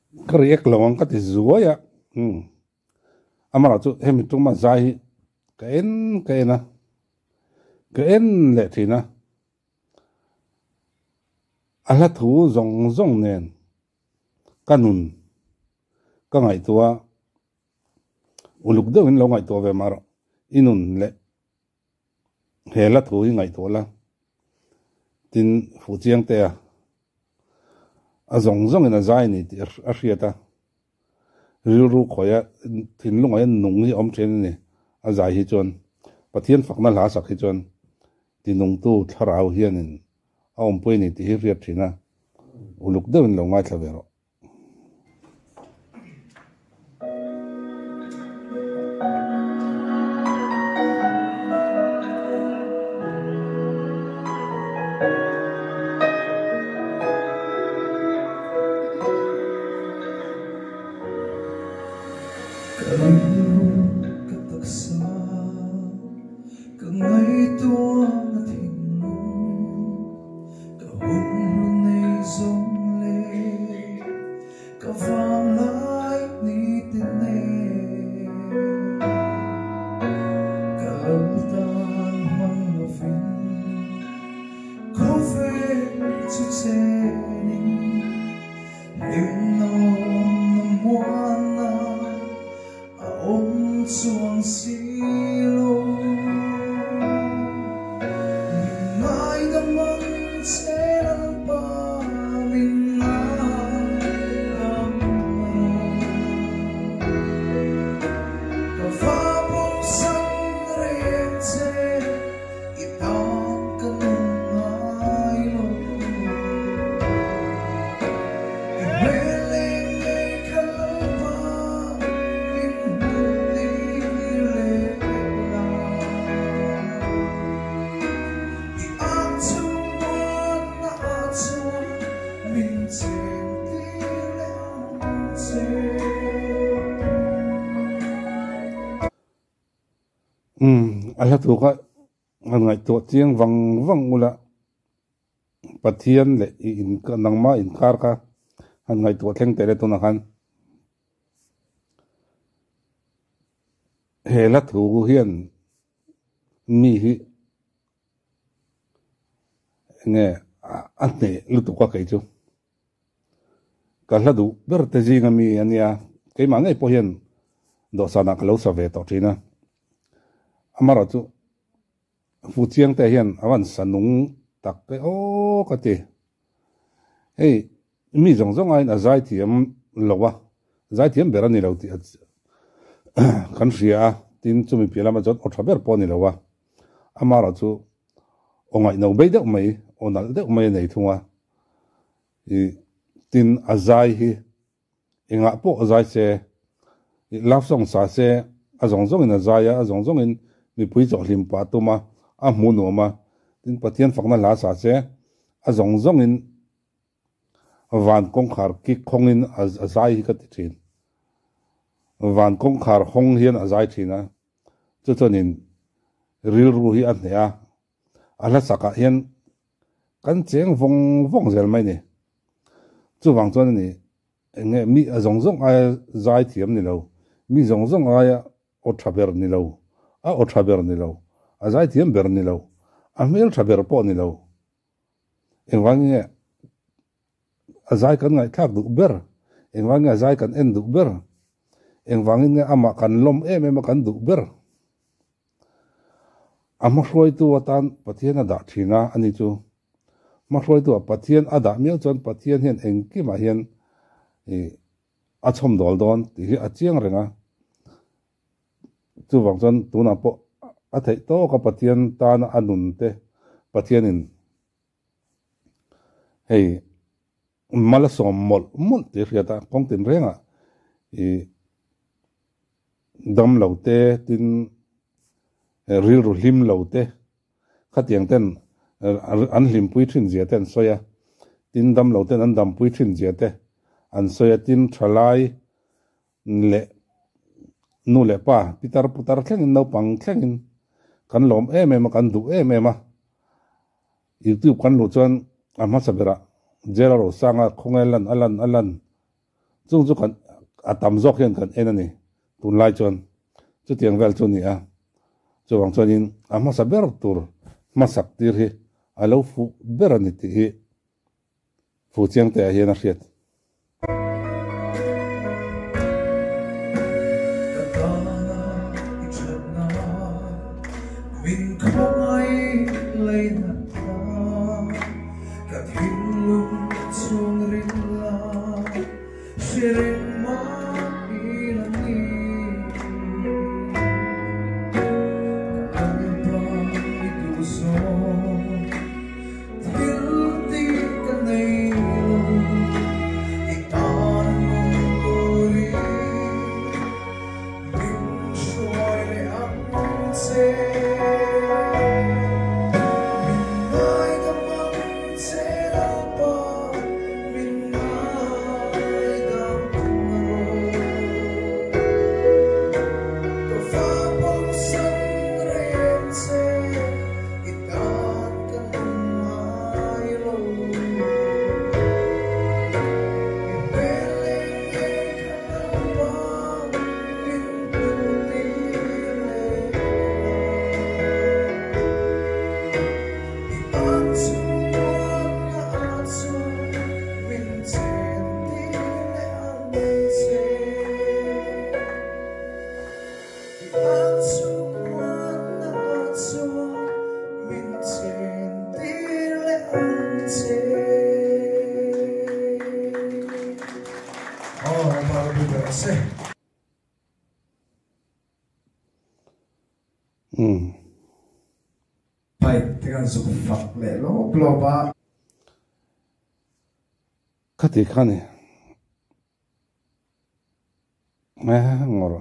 Ka react lo ang ka ti zuai a, umm amarawh chu hemi tuma zai hi ka en ka en a, ka en leh thin a, a hla thu zawng zawng nen ka nun ka ngaihtuah a, uluk deuhin lo ngaihtuah ve mah rawh i nun leh he hla thu hi ngaihtuah la tin fuh chiang te a a zawng zawng in a zai ni tih a hriat a rilru khawi a thinlung ah hian nung hi a awm thin a ni a zai hi chuan Pathian fakna hla sak hi chuan tinungtu thlarau hianin a awmpui a ni tih hi hriat thin a uluk deuhin lo ngaithla ve rawh. Ka rilru ka taksa ka ngaihtuahna thinlung Ka hun hlu nei zawng leh ka vang lai ni te nen ka lo tan hmang lovin khawvel chu chenin hlimna awmna muanna a awm chuang si lo. Min ngaidam ang che Lalpa, min ngaidam rawh. Ka va bosan reng che, i tan ka nung ngai lo. I hmel leng ngei kha Lalpa, min hmuh tir leh la. I ang chhuan na ah chuan min cheng tir leh ang che. Umm, a hla thu kha han ngaihtuah chiang vang vang ula. Pathian leh i in nangmah inkar kha han ngaihtuah thleng teh le tunah khan he hla thu hian mi hi enge a hneh lutuk a kei chu ka hla duh ber te zinga mi a nia keimah ngei pawh hian dawhsanah ka lo sa ve tawh thin a amaherawhchu Fu chiang te hian a van sa nung tak e aw ka ti. Hei mi zawng zawng aiin a zaithiam lo a, zaithiam ber a ni lo tih kan hria a, tin chumi piah lamah chuan aw tha ber pawh a ni lo a, amaherawh chu aw ngaihno bei deuh mai, aw nalh deuh mai a nei thung a, ih tin a zai hi Engah pawh zai se, love song sa se, a zawng zawngin a zai a, a zawng zawngin mipui chawhhlim pah a tum a, a hmu nuam a, tin Pathian fakna hla sa se, a zawng zawngin van kawngkhar kik khawngin a zai hi ka ti thin. Van kawngkhar hawng hian a zai thin a, chu chuanin rilru hi a hneh a, a hla sakah hian kan cheng vawng vawng zel mai ni. Chuvang chuan a ni, eng nge mi a zawng zawng aia zai thiam ni lo, mi zawng zawng aia aw tha ber ni lo, a aw tha ber ni lo, a zai thiam ber ni lo, a hmel tha ber pawh ni lo. Engvang nge a zai kan ngaihthlak duh ber? Engvang nge a zai kan en duh ber? Engvangin nge amah kan lawm em em a kan duh ber? A hmahruaitu atan Pathian a dah thin a, ani chu hmahruaitu ah Pathian a dah miau chuan Pathian hian engkimah hian ih a chhawm dawl dawn tih hi a chiang reng a. Chuvang chuan tunah pawh a theih tawk a Pathian tana a nun te Pathianin hei mal a sawm mawlh mawlh tih a hriat a, kawng tinrengah ih dam lo te tin rilru hlim lo te khatiang ten an hlimpui thin zia te an sawi a, tin dam lo ten an dampui thin zia te an sawi a, tin thalai leh nu leh pa pitar putar thlengin naupang thlengin kan lawm em em a kan duh em em a, youtube kan luh chuan a hmasa berah Jera Rosanga khawnge lan a lan a lan. Chung chu kan a tam zawk hian kan en a ni. Tunlai chuan chutiang vel chu a ni a. Chuvang chuanin a hmasa ber tur hmasak tir hi a lo fuh ber a ni tih hi Fu Chiangtea hian a hriat. Ka tana i thatna min khawngaih leina kha ka thinlung chhung rinla hre reng mah ila ni. Ka lalpa i duh zawk. Thil tih ka nei lo, i tan nung turin min hruai leh ang che. Min ngaidam ang che Lalpa, min ngaidam rawh. Ka fa pawmsan reng che. I tan ka nung ngai lo. I hmel leh ngei kha Lalpa min hmuh tir leh la. I an chhuan na ah chuan min chen tir leh ang che. Khati kha ni. Ngawr.